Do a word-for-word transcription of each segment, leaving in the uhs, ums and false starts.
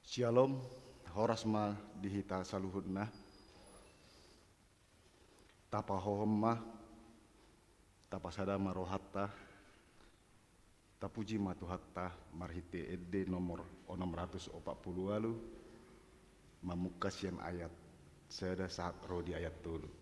Syalom, horas ma di hita saluhutna. Tapahohom ma, tapasada ma rohanta, tapuji ma Tuhanta marhite ende nomor onom ratus opat pulu ualu, mamungka sian ayat sada sahat ro di ayat tolu.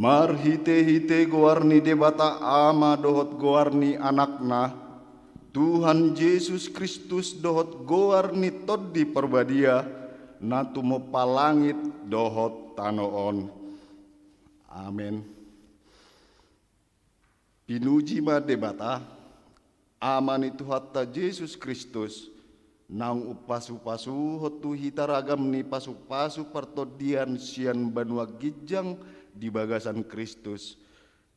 Marhite-hite goar ni Debata Ama dohot goar ni Anakna, Tuhan Jesus Kristus, dohot goar ni Tondi Parbadia, na tumompa langit dohot tano on. Amen. Pinuji ma Debata, Ama ni Tuhanta Jesus Kristus, naung umpasu-pasuhon tu hita ragam ni pasu-pasu partondian sian banua ginjang di bagasan Kristus.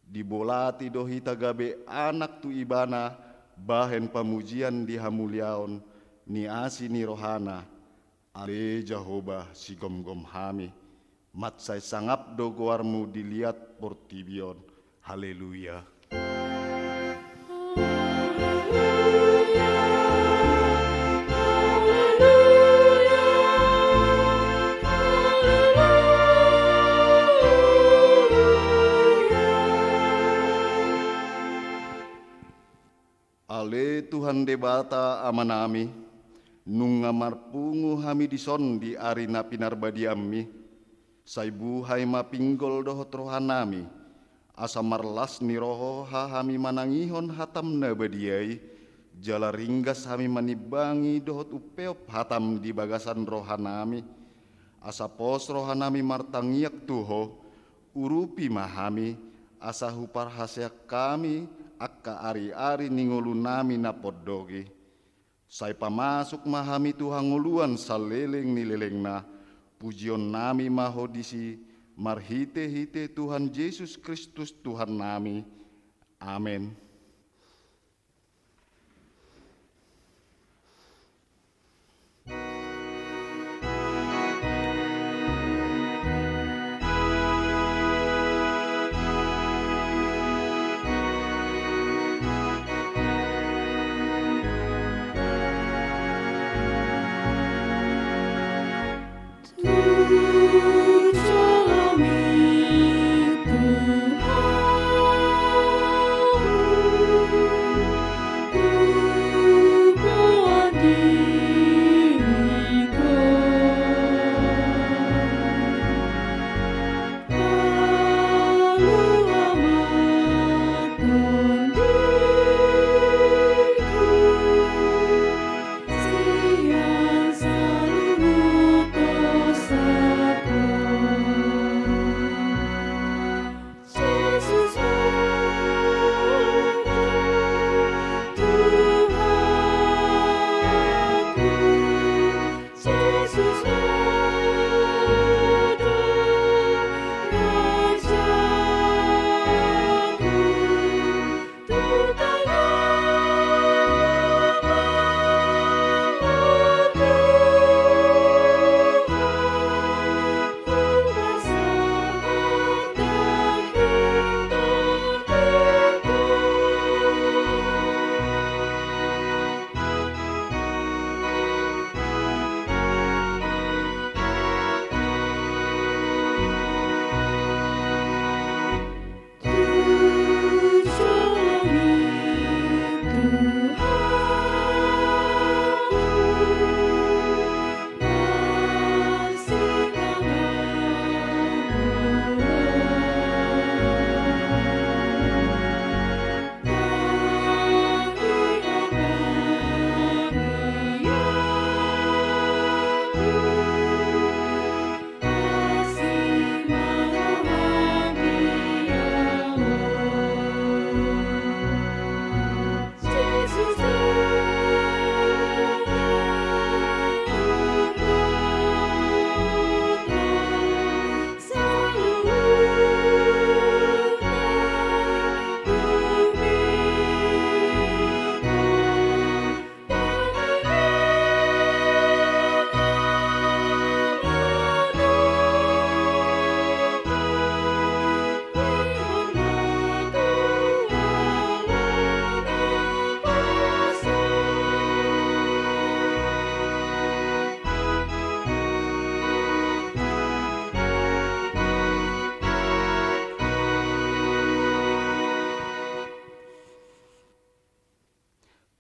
Dibolati do hita gabe anak tu Ibana, bahen pamujian di hamuliaon ni asi ni rohana. Ale Jahowa, sigomgom hami, mansai sangap do goarmu di liat portibi on. Haleluya. Ale Tuhan Debata Amanami, nunga marpungu hami dison di ari na pinarbadianmi, sai buhai ma pinggol dohot rohanami, asa marlas ni roha hami manangihon hatam na badia i, jala ringgas hami manimbangi dohot umpeop hatam di bagasan rohanami, asa pos rohanami martangiang tu Ho. Urupi ma hami, asa huparhaseang hami angka ari-ari ni ngolunami na pondok i. Sai pamasuk ma hami tu hangoluan saleleng ni lelengna, pujionnami ma Ho disi, marhite-hite Tuhan Jesus Kristus Tuhannami. Amen.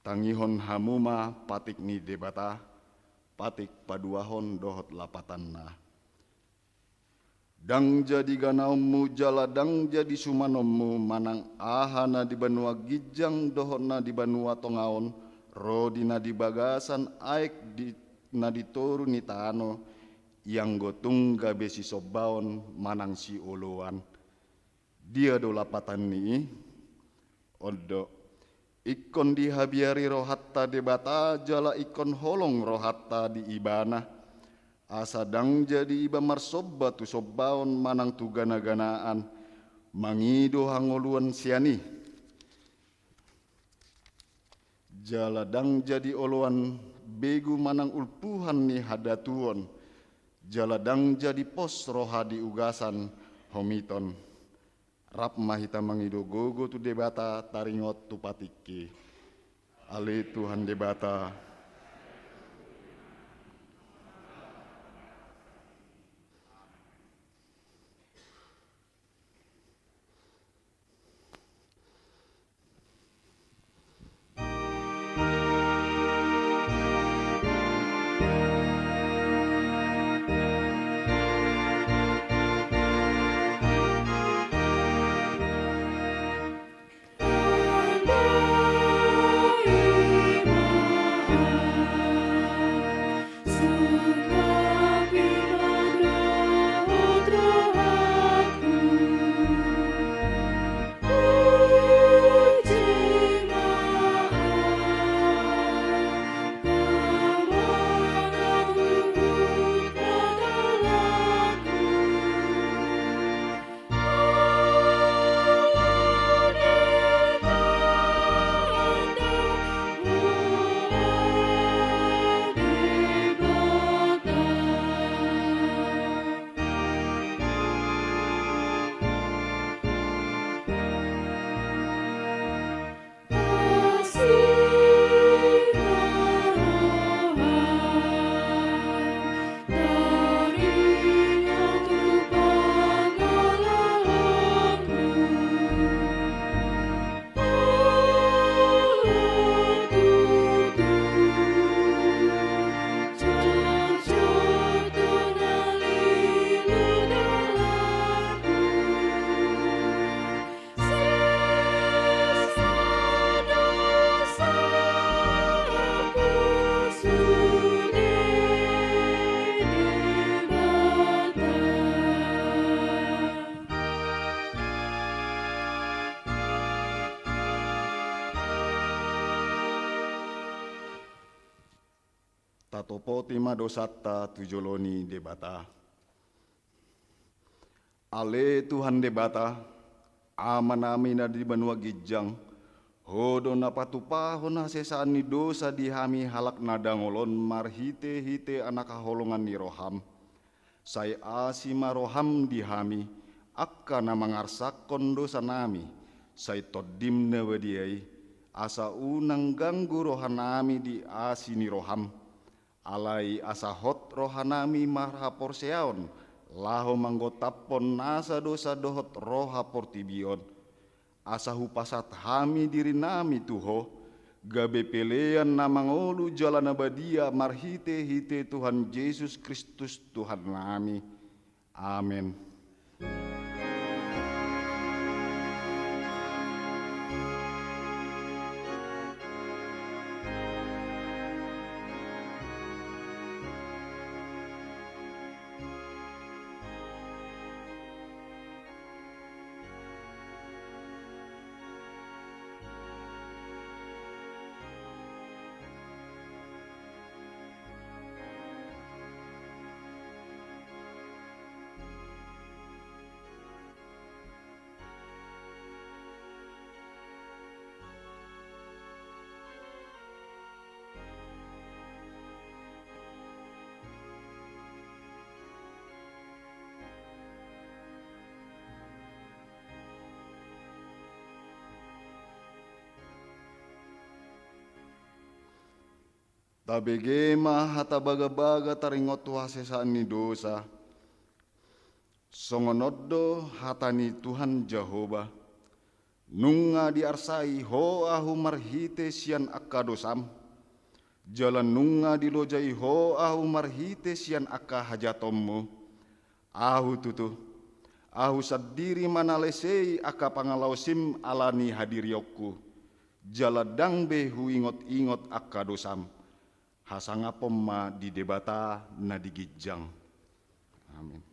Tangihon hamu ma patik ni Debata, patik paduahon dohot lapatanna. Ndang jadi ganaonmu jala ndang jadi sumanonmu manang aha na di banua ginjang dohot na di banua tonga on, ro di na di bagasan aek di na di toru ni tano, ianggo tung gabe sisombaon manang sioloan. Dia do lapatan ni i? On do. Ingkon dihabiari rohanta Debata jala ingkon holong rohanta di Ibana, asa ndang jadi iba marsomba tu sombaon manang tu gana-ganaan, mangido hangoluan sian i. Jala ndang jadi oloan begu manang ulpuhan ni hadatuon, jala ndang jadi pos roha di ugasan homiton. Rap ma hita mangido gogo tu Debata taringot tu patikki. Ale Tuhan Debata. Tatopoti ma dosanta tu jolo ni Debata. Ale Tuhan Debata, Amanami na di banua ginjang, Ho do na patupahon hasesaan ni dosa di hami halak na dangol on marhite-hite na haholongan ni roham. Sai asi ma roham di hami, angka na mangarsakhon dosanami, sai Tondim na badia i, asa unang ganggu rohanami di asi ni roham. Alai asa hot rohanami marhaporseaon, laho manggontaphon nasa dosa dohot roha portibi on. Asa hupasahat hami dirinami tu Ho, gabe pelean na mangolu jala na badia marhite-hite Tuhan Jesus Kristus Tuhannami. Amen. Tabege ma hata bagabaga taringot tu hasesaan ni dosa. Songon on do hata ni Tuhan Jahowa. Nunga diarsai ho ahu marhite sian angka dosam, jala nunga dilojai ho ahu marhite sian angka hajahatonmu. Ahu tutu, ahu sandiri ma na lesei angka pangalaosim ala ni hadirionku, jala ndang be huingot-ingot angka dosam. Hasangapon ma di Debata na di ginjang. Amin.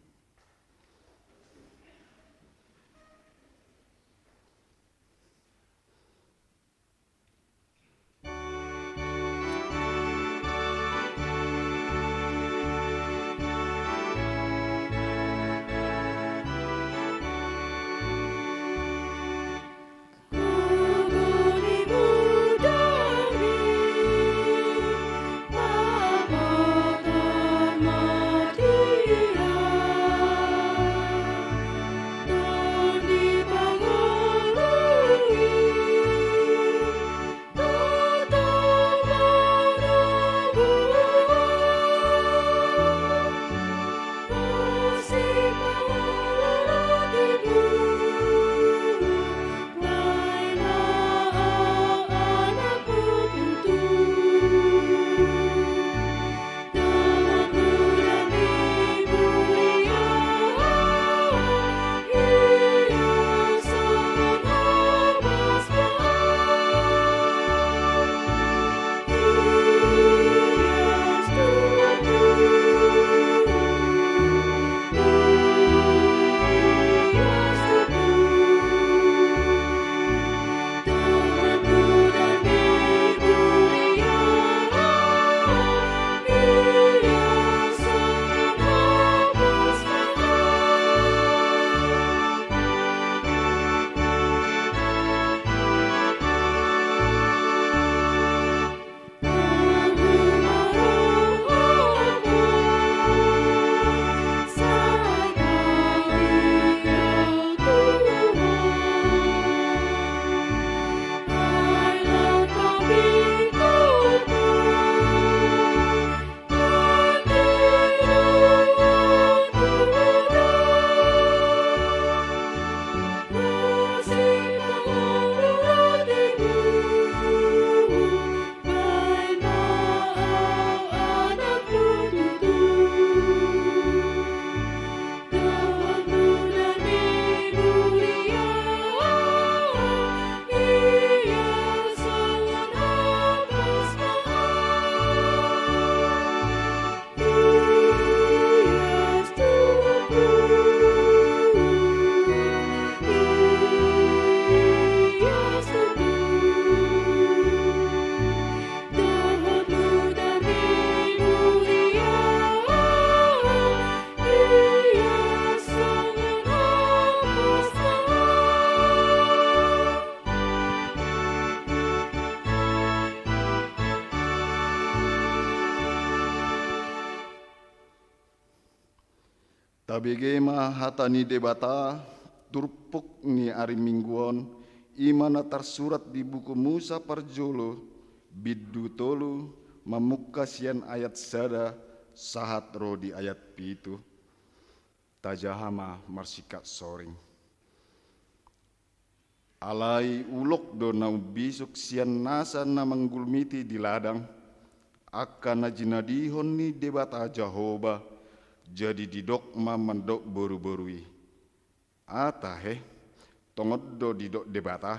Tabege ma hata ni Debata, turpuk ni ari Minggu on, i ma na tarsurat di buku Musa parjolo, bindu tolu, mamungka sian ayat sada, sahat ro di ayat pitu. Tajaha ma marsingkat soring. Alai ulok do na umbisuk sian nasa na manggulmiti di ladang, angka na jinadihon ni Debata Jahowa, jadi didok ma mandok boruboru i. Aha tahe, tongon do didok Debata,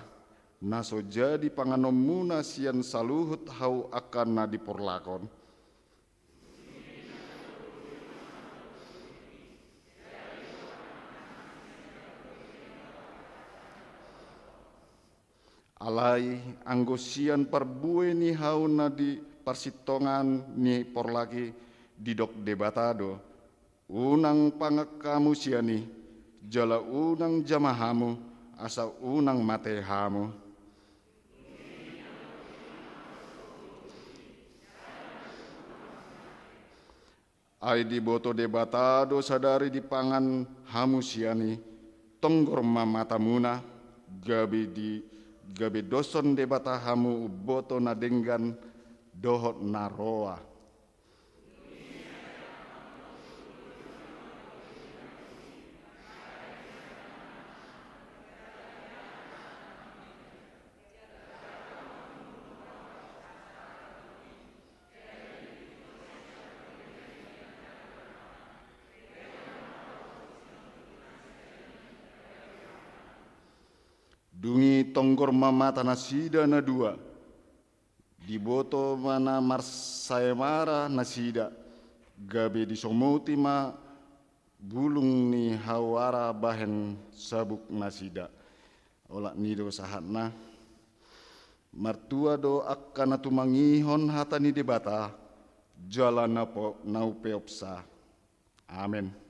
na so jadi panganonmuna sian saluhut hau angka na di porlak on. Alai anggo sian parbue ni hau na di parsintongan ni porlak i, didok Debata do, unang pangan hamu sian i, jala unang jama hamu, asa unang mate hamu. Ai diboto Debata do sadari dipangan hamu sian i, tonggor ma matamuna, gabe di, gabe doshon Debata hamu umboto na denggan dohot na roa. Tonggor ma mata nasida na dua, diboto ma na marsaemara nasida, gabe disomoti ma bulung ni hauara bahen sabuk nasida. Olat ni do sahatna. Martua do angka na tumangihon hata ni Debata, jala na po-, na upeopsa. Amen.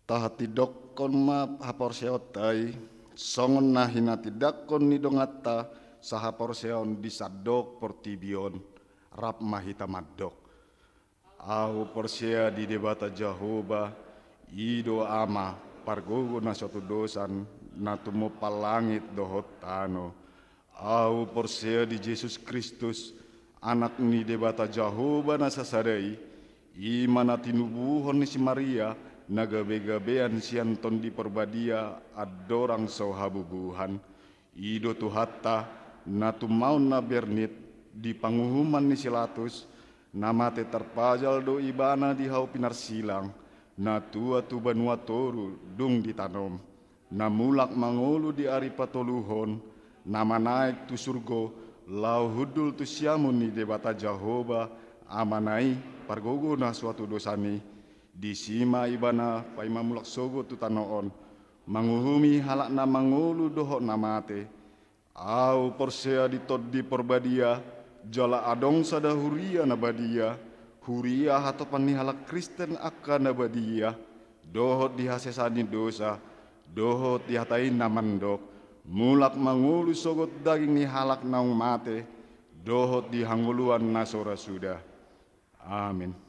Tahatindanghon ma haporseaonta i, songon na hinatindangkon ni donganta sahaporseaon di sandok portibi on, rap ma hita mandok. Ahu porsea di Debata Jahowa, i do Ama, pargogo na so hatudosan, na tumompa langit dohot tano. Ahu porsea di Jesus Kristus, Anak ni Debata Jahowa na sasada i, i ma na tinubuhon ni si Maria, na gabe-gabean sian Tondi Parbadia andorang so habubuhan. I do Tuhanta, na tumaon na bernit di panguhuman ni si Latus, na mate tarpajal do Ibana di hau pinarsilang, na tua tu banua toru dung ditanom, na mulak mangolu di ari patoluhon, na manaek tu surgo, laho hundul tu siamun ni Debata Jahowa, Amana i, pargogo na so hatudosan i. Disi ma Ibana paima mulak sogot tu tano on, manguhumi halak na mangolu dohot na mate. Ahu porsea di Tondi Parbadia, jala adong sada huria na badia, huria hatopan ni halak Kristen angka na badia, dohot di hasesaan ni dosa, dohot di hata i na mandok, mulak mangolu sogot daging ni halak naung mate, dohot di hangoluan na so ra suda. Amin.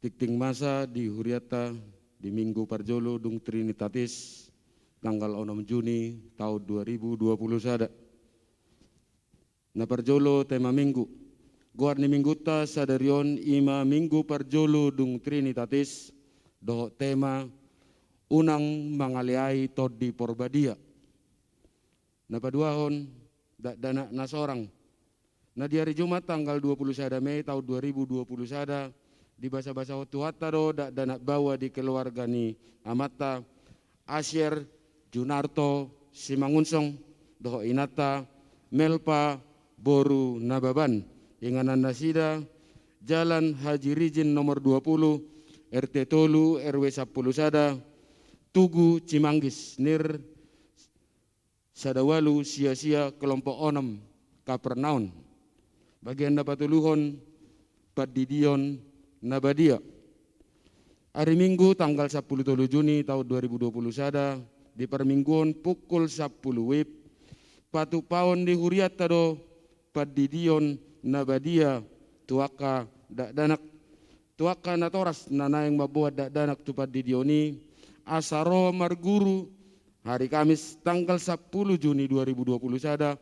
Tingting masa di hurianta di minggu parjolo dung Trinitatis, tanggal onom Juni taon dua ribu dua puluh sada. Na parjolo tema minggu. Goar ni minggunta sadari on i ma minggu parjolo dung Trinitatis, dohot tema unang mangaleai Tondi Porbadia. Na paduahon, dakdanak na sorang. Na di ari Jumat tanggal dua puluh sada Mei taon dua ribu dua puluh sada, dibasabasahon Tuhanta do dakdanak baoa di keluarga ni amanta, Asier Junarto Simangunsong, dohot inanta Melpa boru Nababan, inganan nasida Jalan Haji Rijin nomor dua puluh, R T tolu, R W sampulu sada, Tugu Cimanggis, nir sada ualu sia sia kelompok onom, Kapernaum. Bagian na patoluhon, pandidion na badia. Ari Minggu tanggal sampulu tolu Juni taon dua ribu dua puluh sada, di parmingguon pukul sampulu wib, patupaon ni hurianta do pandidion na badia tu angka dakdanak, tu angka natoras na naeng mamboan dakdanak tu pandidion i, asa ro marguru hari Kamis tanggal sampulu Juni dua ribu dua puluh sada,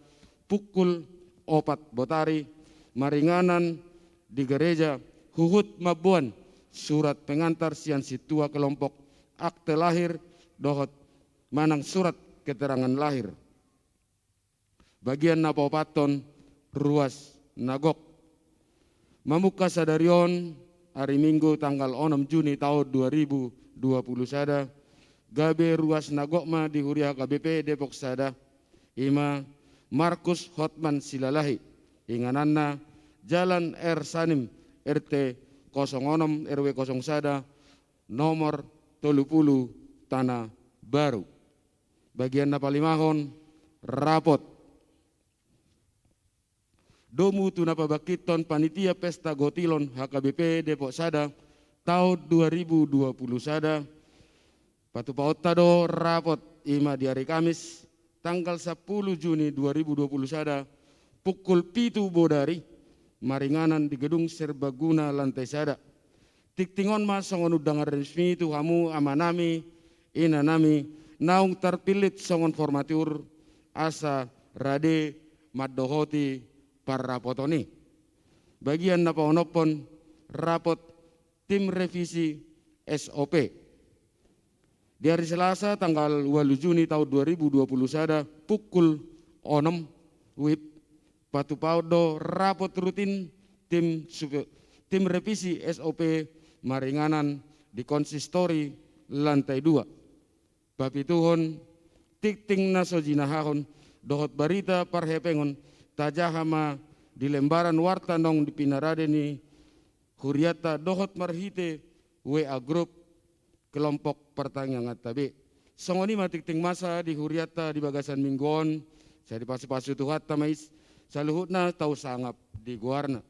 pukul opat botari, maringanan di gereja, huhut mamboan surat pengantar sian sintua kelompok, akte lahir, dohot manang surat keterangan lahir. Bagian na paopathon, ruas na gok. Mamungka sadari on, ari Minggu tanggal onom Juni taon dua ribu dua puluh sada, gabe ruas na gok ma di Huria H K B P Depok Sada, i ma Markus Hotman Silalahi, ingananna Jalan R Sanim, R T kosong onom, R W kosong sada, nomor tolu pulu, Tanah Baru. Bagian na palimahon, rapot. Domu tu na pabangkithon panitia pesta gotilon H K B P Depok Sada taon dua ribu dua puluh sada, patupaonta do rapot, i ma di ari Kamis tanggal sampulu Juni dua ribu dua puluh sada, pukul pitu bodari, maringanan di gedung serbaguna lantai sada. Tingting on ma songon undangan resmi tu hamu amanami, inanami, naung tarpillit songon formatur, asa rade mandohoti parrapoton i. Bagian na paonomhon, rapot tim revisi S O P. Di ari Selasa tanggal ualu Juni taon dua ribu dua puluh sada, pukul onom wib, patupaon do rapot rutin tim supe-, tim revisi S O P maringanan di konsistori lantai dua. Papituhon, tingting na so jinahahon dohot barita parhepengon, tajaha ma di lembaran warta naung di pinarade ni hurianta dohot marhite W A grup kelompok partangianganta be. Songon i ma tingting masa di hurianta di bagasan minggu on, sai dipasupasu Tuhanta ma i saluhutna, tau sangap di goarna.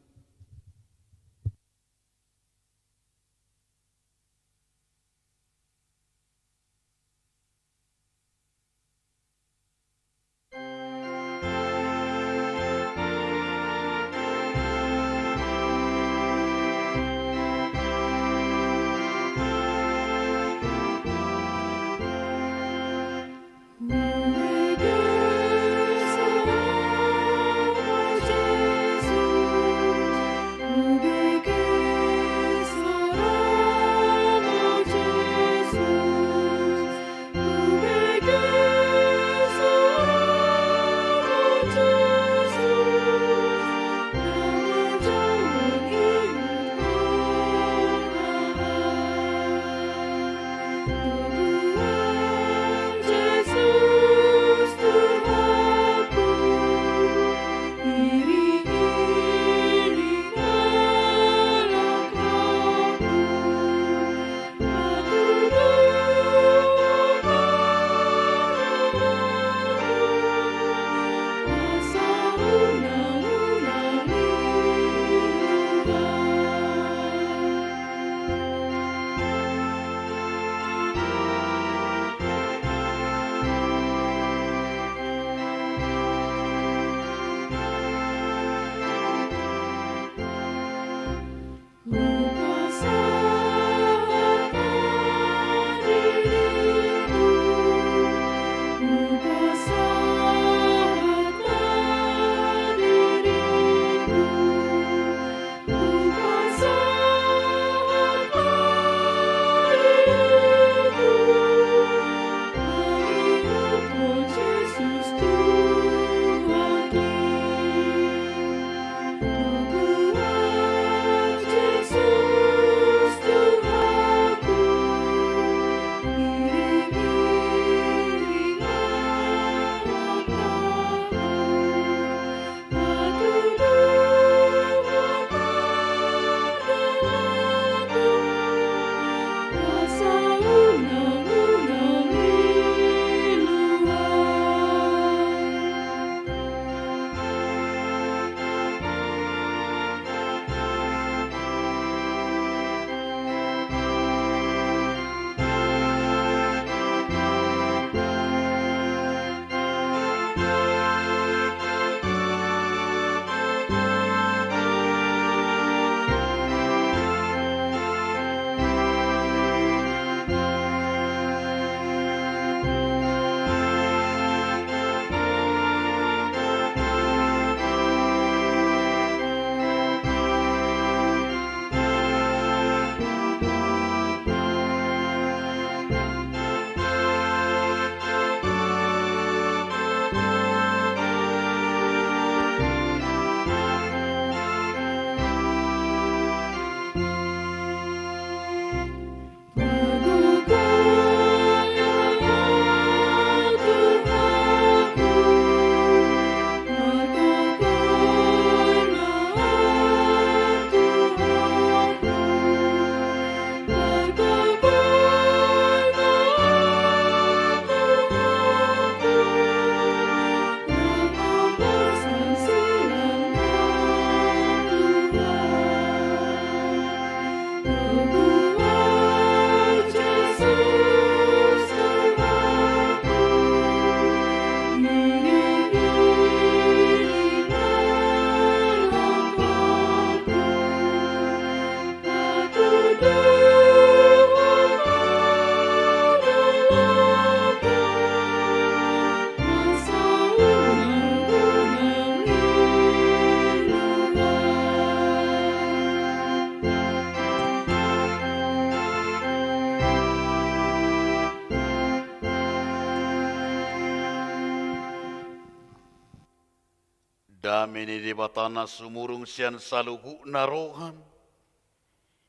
Dame ni Debata na sumurung sian saluhutna roha,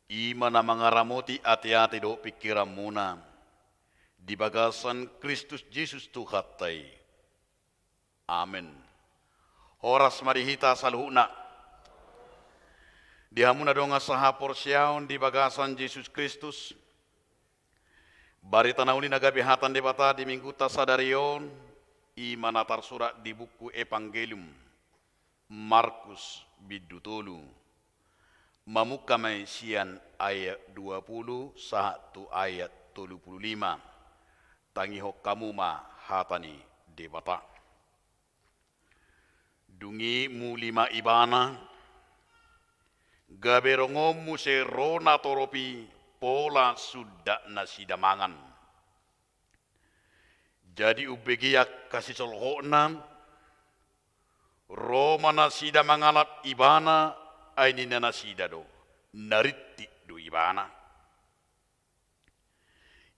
i ma na mangaramoti ateate dohot pingkiranmuna di bagasan Kristus Jesus Tuhanta i. Amen. Horas ma di hita saluhutna. Di hamu na dongan sahaporseaon di bagasan Jesus Kristus, barita na uli na gabe hata ni Debata di Minggunta sadari on, i ma na tarsurat di buku Evangelium Markus bindu tolu. Mamungka ma i sian ayat dua pulu sahat tu ayat tolu pulu lima. Tangihon hamu ma hata ni Debata. Dung i muli ma Ibana, gabe rongon muse ro natorop i pola sundat nasida mangan. Jadi umbege angka sisolhotna, ro ma nasida mangalap Ibana, ai ninna nasida do, na rintik do Ibana.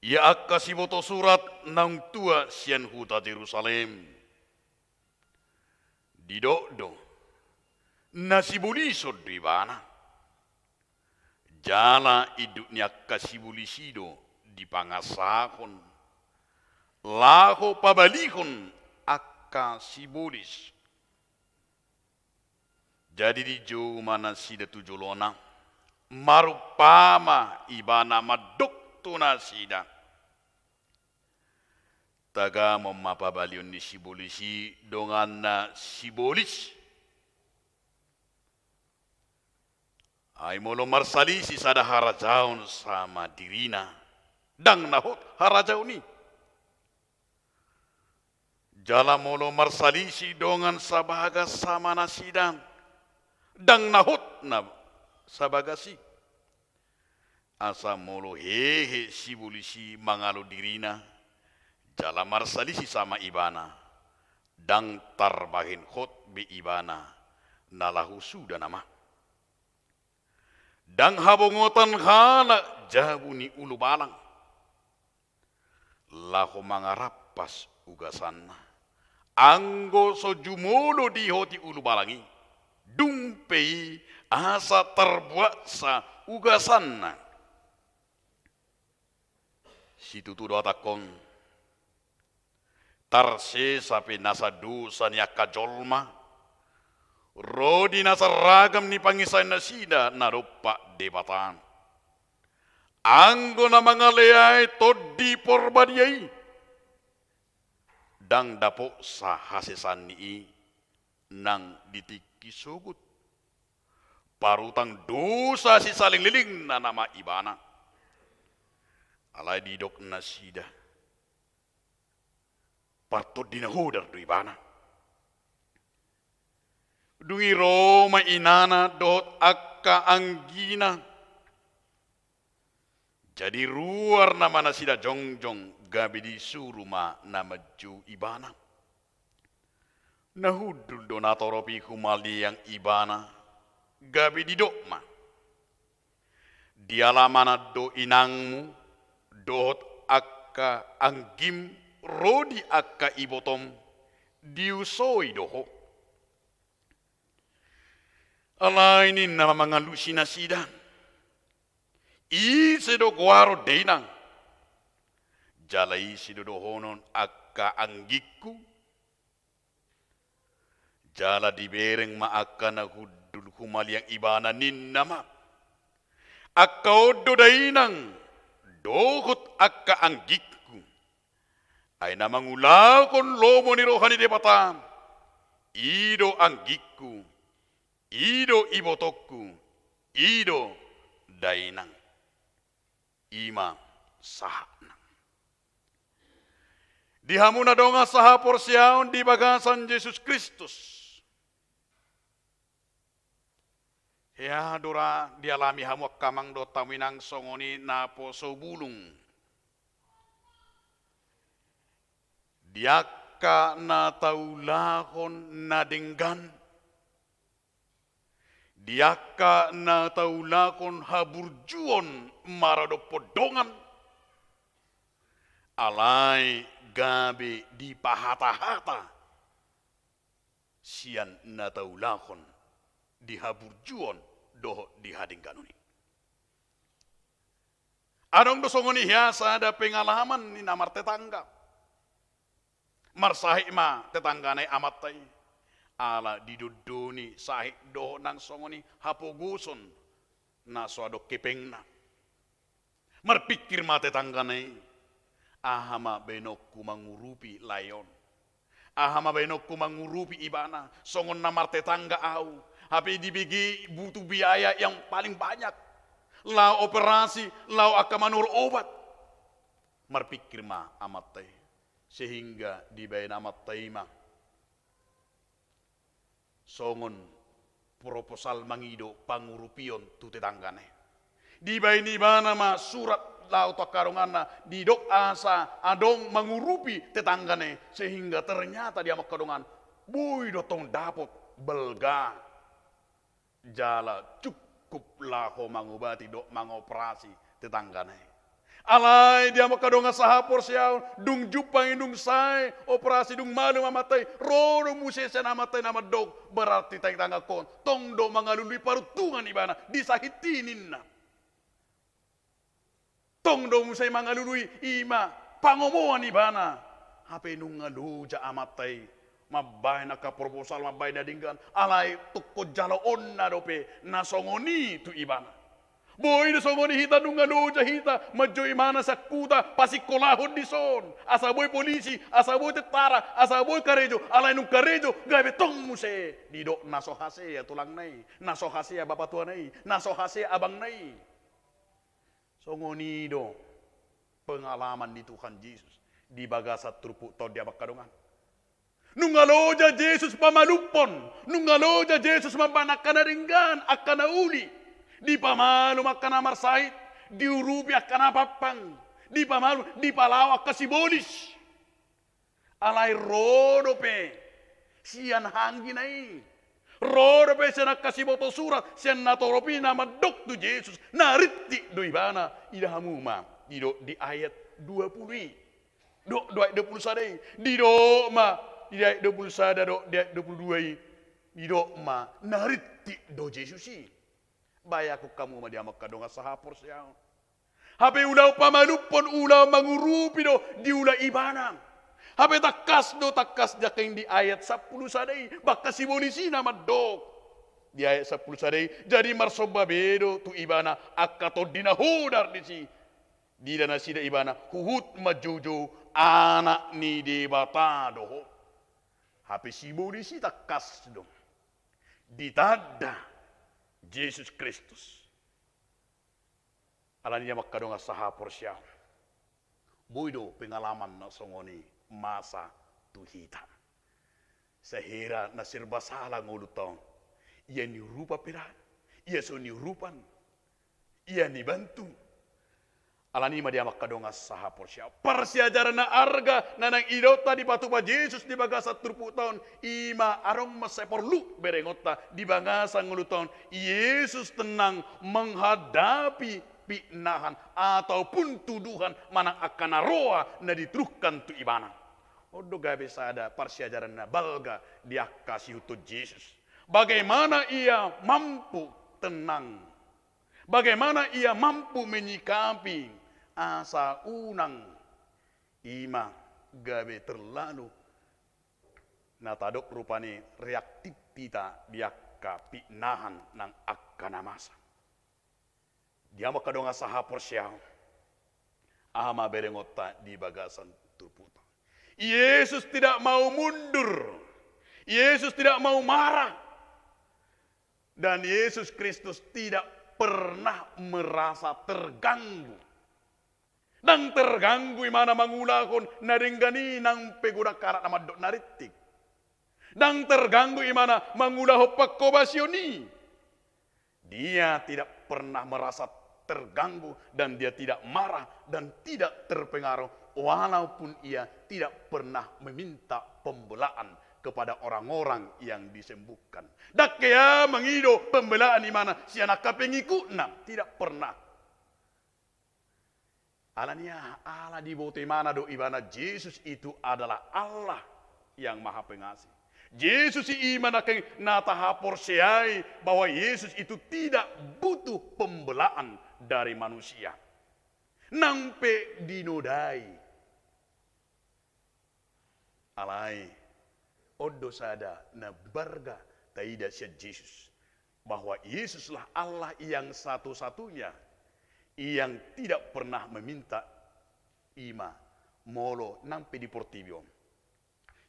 Ia angka siboto surat naung tua sian huta Jerusalem. Didok do, na sibolison do Ibana. Jala induk ni angka sibolis i do dipangasahon, laho pabalihon angka sibolis. Jadi dijou ma nasida tu jolona, marumpama Ibana mandok tu nasida. Tagamon ma pabalihon ni sibolis i donganna sibolis. Ai molo marsalisi sada harajaon sama dirina, ndang na hot harajaon i. Jala molo marsalisi dongan sabagas sama nasida, ndang na hot na sabagas i. Asa molo hehe sibolis i mangalo dirina, jala marsalisi sama ibana, ndang tarbahen hot be ibana, na laho suda nama. Ndang habongotan halak jabu ni ulubalang, laho mangarampas ugasanna. Anggo so jumolo diihoti ulubalang i, dung pe i asa tarbuatsa ugasanna. Situtu do hatangkon, tarsesa pe nasa dosa ni angka jolma, ro di nasa ragam ni pangisahion nasida na dompak Debata. Anggo na mangaleai Tondi Porbadia i, ndang dapotsa hasesaan ni i nang di tingki sogot. Parutang dosa sisaleleng-lelengna nama ibana. Alai didok nasida, partondi na hodar do ibana. Dung i ro ma inana dohot angka anggina. Jadi ruar nama nasida jongjong, gabe disuru ma na manjou ibana. Na hundul do natorop i humaliang ibana, gabe didok ma: Di alamanan do inangmu dohot angka anggim ro di angka ibotom, diusoi do ho. Alai ninna ma mangalusi nasida: Ise do goaron, dainang? Jala ise do dohonon angka anggingku? Jala dibereng ma angka na hundul humaliang ibana, ninna ma: Angka on do dainang dohot angka anggingku. Ai na mangulahon lomo ni roha ni Debata, i do anggingku, i do ibotongku, i do dainang. I ma sahatna. Di hamu na dongan sahaporseaon di bagasan Jesus Kristus. Hea do ra dialami hamu angka amang dohot hamu inang songon i naposo bulung. Di angka na taulahon na denggan, di angka na taulahon haburjuon maradophon dongan, alai gabe dipahatahata sian na taulahon di haburjuon dohot di hadengganon i. Adong do songon i hea sada pengalaman ni na martetangga. Marsahit ma tetanggana i amanta i. Ala didondoni sahit dohot nang songon i hapogoson na so adong hepengna. Marpingkir ma tetanggana i: Aha ma baenonku mangurupi lae on? Aha ma baenonku mangurupi ibana? Songon na martetangga ahu, hape dibege butuh biaya yang paling banyak. Laho operasi, laho angka manuhor obat. Marpingkir ma amanta i. Sehingga dibaen amanta i ma songon proposal mangido pangurupion tu tetanggana i. Dibaen ibana ma surat laho tu angka donganna, didok asa adong mangurupi tetanggana i, sehingga ternyata di hamu angka dongan, boi do tong dapot balga jala cukup laho mangobati dohot mangoperasi tetanggana i. Alai di hamu angka dongan sahaporseaon, dung jumpang i, dung sae operasi, dung malum amanta i, ro do muse sian amanta i na mandok: Berarti tangitangan on tong do mangalului paruntungan ibana di sahit i, ninna. Tong do muse mangalului i ma pangomoan ibana. Hape nunga loja amanta i mambaen angka proposal, mambaen na denggan, alai tungkon jaloonna dope na songon i tu ibana. Boi do songon i hita, nunga loja hita manjou ibana sian huta, pasingkolahon dison, asa boi polisi, asa boi tentara, asa boi karejo, alai dung karejo gabe tong muse didok na so hasea tulangna i, na so hasea bapatuana i, na so hasea abangna i. Songon i do pengalaman ni Tuhan Jesus di bagasan turpukta on di hamu angka dongan. Nunga loja Jesus pamalumhon, nunga loja Jesus mambaen angka na denggan, angka na uli. Dipamalum angka na marsahit, diurupi angka na pampang, dipamalum, dipalaho angka sibolis. Alai ro dope sian anggina i, ro dope sian angka siboto surat, sian natorop i na mandok tu Jesus, na rintik do ibana. Ida hamu ma, didok di ayat dua puluh i, dok do ayat dua puluh sada i, didok ma di ayat dua puluh sada dohot di ayat dua puluh dua i, didok ma na rintik do Jesus i. Bayangkon hamu ma di hamu angka dongan sahaporseaon. Hape ulaon pamalumhon, ulaon mangurupi do diula ibana. Hape tangkas do, tangkas jangkang di ayat sampulu sada i, angka sibolis i na mandok di ayat sampulu sada i: Jadi marsomba be do tu ibana angka tondi na hodar disi. Diida nasida ibana huhut manjoujou Anak ni Debata do ho. Hape sibolis i tangkas do ditanda Jesus Kristus. Alani i, angka dongan sahaporseaon, boi do pengalaman na songon i masa tu hita. Sahira na serba sala ngolunta on, Ia niurupan pe da, ia so niurupan, ia nibantu. Alani i ma di hamu angka dongan sahaporseaon, parsiajaran na arga na naeng idaonta dipatupa Jesus di bagasan turpukta on, i ma adong mansai porlu berengonta di bagasan ngolunta on. Jesus tenang menghadapi pitnahan ataupun tuduhan manang angka na roa na dituduhkan tu ibana. On do gabe sada parsiajaran na balga di angka siihuthon Jesus. Bagaimana ia mampu tenang? Bagaimana ia mampu menyikapi asa unang i ma gabe terlalu na tadok rupani reaktif hita di angka pitnahan nang angka na masa. Di hamu angka dongan sahaporseaon, aha ma berengonta di bagasan turpukta? Yesus tidak mau mundur. Yesus tidak mau marah. Dan Yesus Kristus tidak pernah merasa terganggu. Ndang terganggu ibana mangulahon na denggan i nang pe godang halak na mandok na rintik. Ndang terganggu ibana mangulahon panghobasion i. Dia tidak pernah merasa terganggu dan dia tidak marah dan tidak terpengaruh, walaupun ia tidak pernah meminta pembelaan kepada orang-orang yang disembuhkan. Ndang hea mangido pembelaan ibana sian angka pengikutna, tidak pernah. Alani aha? Ala diboto ibana do ibana Jesus itu adalah Allah yang Maha Pengasih. Jesus i ma nangkin na tahaporseai bahwa Yesus itu tidak butuh pembelaan dari manusia. Nang pe dinodai. Alai, on do sada na balga taida sian Jesus, bahwa Yesuslah Allah yang satu-satunya yang tidak pernah meminta i ma molo nang pe di portibi on.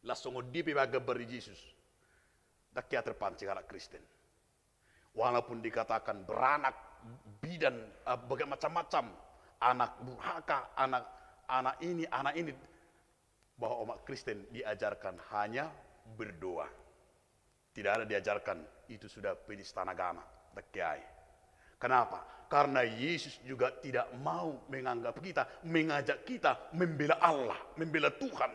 Laos songon dia pe baen gambar ni Jesus, ndang hea terpancing halak Kristen. Walaupun dikatakan beranak, bidan, eh, bagai macam-macam, anak durhaka, anak, anak ini, anak ini, bahwa umat Kristen diajarkan hanya berdoa. Tidak ada diajarkan itu sudah penistaan agama. Ndang hea i. Kenapa? Karena Yesus juga tidak mau menganggap kita, mengajak kita membela Allah, membela Tuhan.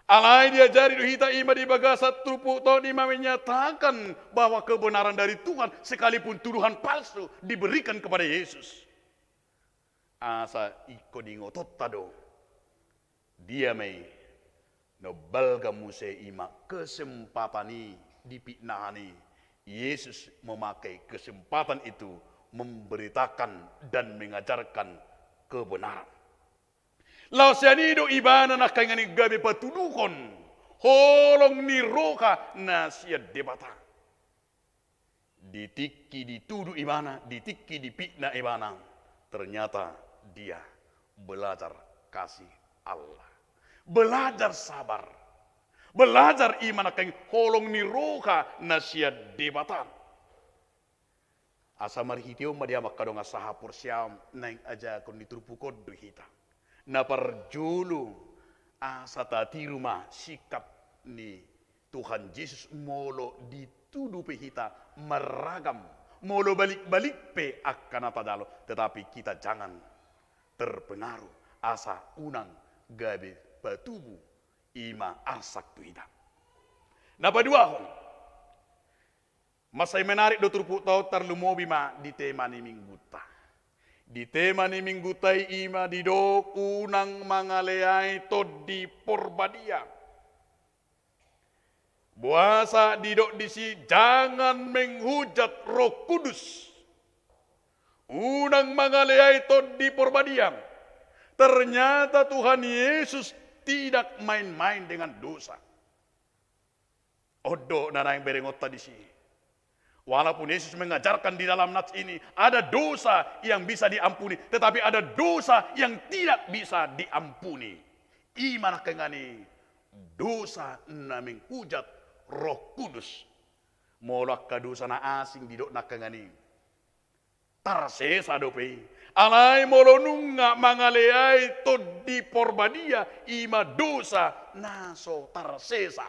Alai diajari do hita i ma di bagasan turpukta on, i ma menyatakan bahwa kebenaran dari Tuhan sekalipun tuduhan palsu diberikan kepada Yesus. Asa ingkon ingotonta do. Dia ma i, na balga muse i ma kesempatan i, dipitnahan i, Yesus memakai kesempatan itu memberitakan dan mengajarkan kebenaran. Laos sian i do ibana nangkaningan i gabe patuduhon holong ni roha na sian Debata. Di tingki ditudu ibana, di tingki dipitna ibana, ternyata dia belajar kasih Allah. Belajar sabar. Belajar i ma nangkaningan holong ni roha na sian Debata. Asa marhite on ma di hamu angka dongan sahaporseaon, naeng ajakan ni turpuk on do hita. Na parjolo, asa tatiru ma sikap ni Tuhan Jesus molo ditudu pe hita marragam, molo balik-balik pe angka na tajalo, tetapi kita jangan terpengaruh asa unang gabe patubu i ma arsak tu hita. Na paduahon, mansai menarik do turpukta on, tarlumobi ma di tema ni minggunta. Di tema ni minggunta i, i ma didok unang mangaleai Tondi Porbadia. Boasa didok disi jangan menghujat Roh Kudus. Unang mangaleai Tondi Porbadia. Ternyata Tuhan Yesus tidak main-main dengan dosa. On do na naeng berengonta disi. Walaupun Yesus mengajarkan di dalam nats ini, ada dosa yang bisa diampuni, tetapi ada dosa yang tidak bisa diampuni. I ma nangkaningan i dosa na menghujat Roh Kudus. Molo angka dosa na asing didok nangkaningan i, tarsesa dope i. Alai molo nunga mangaleai Tondi Porbadia, i ma dosa na so tarsesa.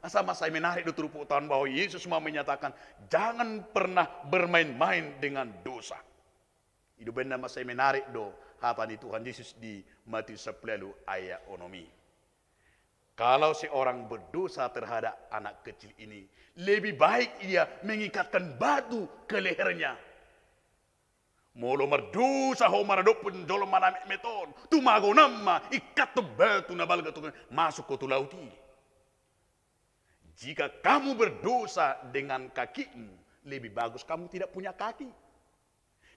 Asa masa i menarik do turpuk taon bahwa Yesus mau menyatakan, "Jangan pernah bermain-main dengan dosa." I do baen na masa i menarik do hata ni Tuhan Yesus di Matius sampulu ualu ayat onom i. Kalau seorang berdosa terhadap anak kecil ini, lebih baik ia mengikatkan batu ke lehernya. Molo mardosa ho maradophon jolma na metmet on, tu magonam ma, ikkathon batu na balga tu, masuk ho tu laut i. Jika kamu berdosa dengan kakimu, lebih bagus kamu tidak punya kaki.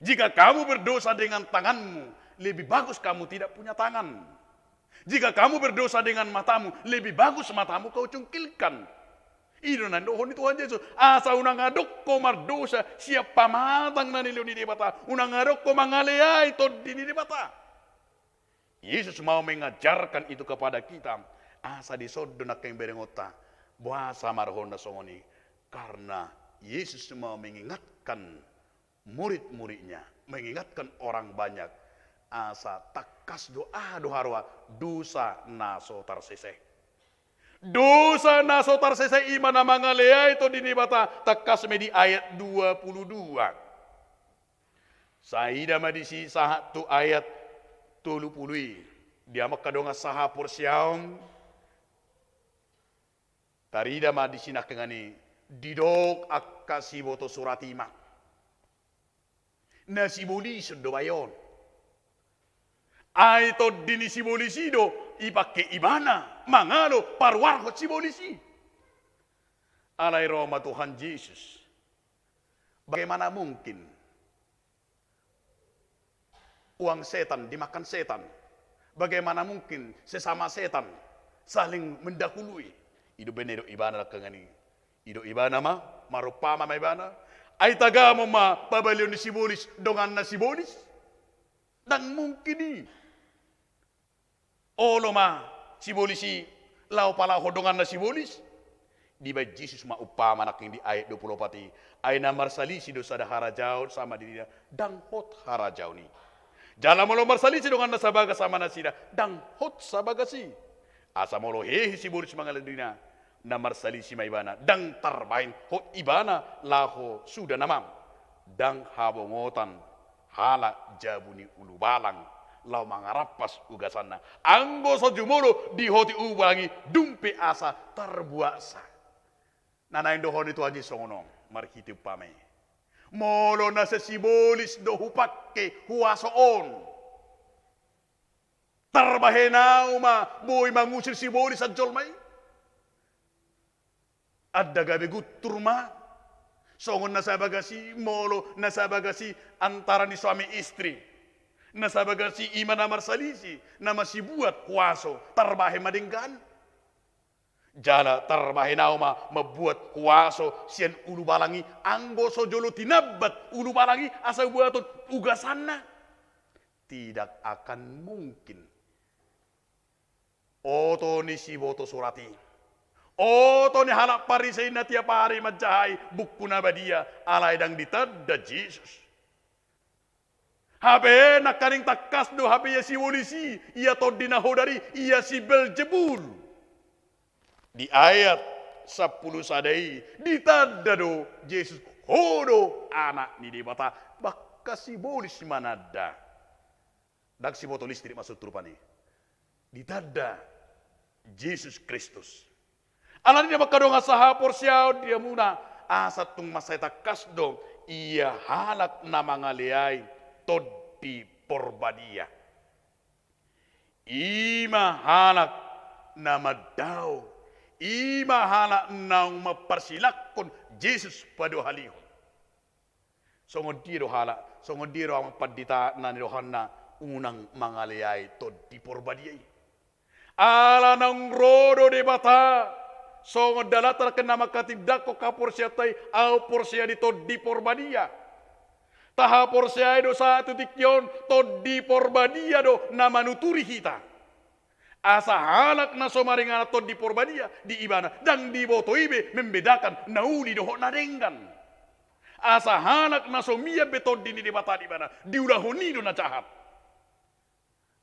Jika kamu berdosa dengan tanganmu, lebih bagus kamu tidak punya tangan. Jika kamu berdosa dengan matamu, lebih bagus matamu kau cungkilkan. I do na nidok ni Tuhan Jesus. Asa unang adong ho mardosa sian pamatang na nilehon ni Debata. Unang adong ho mangaleai Tondi ni Debata. Yesus mau mengajarkan itu kepada kita. Asa dison do nangkin berengonta. Boasa marhona songon i? Karena Yesus mau mengingatkan murid-muridnya, mengingatkan orang banyak, asa tangkas do, aha do haroa, dosa na so tarsese. Dosa na so tarsese i ma na mangaleai Tondi ni Debata, tangkas ma i di ayat dua puluh dua. Sai ida ma disi sahat tu ayat tolu pulu i. Di hamu angka dongan sahaporseaon, tarida ma disi nangkin i, didok angka siboto surat i ma. Na sibolis do bae on. Ai tondi ni sibolis i do ipangke ibana mangalo paruarhon sibolis i. Alai ro ma Tuhan Jesus. Bagaimana mungkin uang setan dimakan setan? Bagaimana mungkin sesama setan saling mendahului? I do baen na nidok ibana nangkin i. I do ibana ma, marumpama ma ibana. Ai tagamon ma pabalion ni sibolis donganna sibolis? Ndang mungkin i. Olo ma sibolis i laho palaho donganna sibolis. Dibaen Jesus ma umpama nangkin di ayat dua pulu opat i. Ai na marsalisi do sada harajaon sama dirinya, ndang hot harajaon i. Jala molo marsalisi donganna sabagas sama nasida, ndang hot sabagas i. Asa molo hehe sibolis mangaleai dirinya na marsalisi ma ibana, ndang tarbahen hot ibana laho suda nama. Ndang habongotan halak jabu ni ulubalang laho mangarampas ugasanna. Anggo so jumolo dihoti ulubalang i, dung pe asa tarbuatsa. Na naeng dohonon ni Tuhan Jesus songon on marhite umpama i. Molo na sesibolis do hupangke huaso on, tarbahen ahu ma boi mangusir sibolis sian jolma i? Ndang gabe guntur ma? Songon na sabagas i, molo na sabagas i antara ni suami istri, na sabagas i ima na marsalisi, na masibuat huaso, tarbahen ma denggan? Jala tarbahen ahu ma mambuat huaso sian ulubalang i, anggo so jolo tinambat ulubalang i asa hubuaton ugasanna? Tidak akan mungkin. Oto ni siboto surat i. Oto ni halak Parisei na tiap ari manjahai buku na badia, alai ndang ditanda Jesus. Hape nangkaning tangkas do hape ia sibolis i, ia tondi na hodar i, ia si Beelzebul. Di ayat sampulu sada i ditanda do Jesus, ho do Anak ni Debata, bangka sibolis mananda. Ndang siboto listrik maksudhu rupani. Ditanda Jesus Kristus. Alani i ma angka dongan sahaporseaon, di hamuna, asa tung mansai tangkas do ia halak na mangaleai Tondi Porbadia. Ima halak na mandao, ima halak naung mamparsilanghon Jesus paduahalihon. Songon dia do halak, songon dia do amang pandita na nidohanna unang mangaleai Tondi Porbadia i? Ala naung ro do Debata, songon dalanta nangkin na manghatindanghon haporseaonta i, ahu porsea di Tondi Porbadia. Tahaporseai do sahat tu tingki on, Tondi Porbadia do na manuturi hita. Asa halak na so maringanan Tondi Porbadia di ibana, ndang diboto i be membedakan na uli dohot na denggan. Asa halak na so mian be Tondi ni Debata di ibana, diulahon i do na jahat.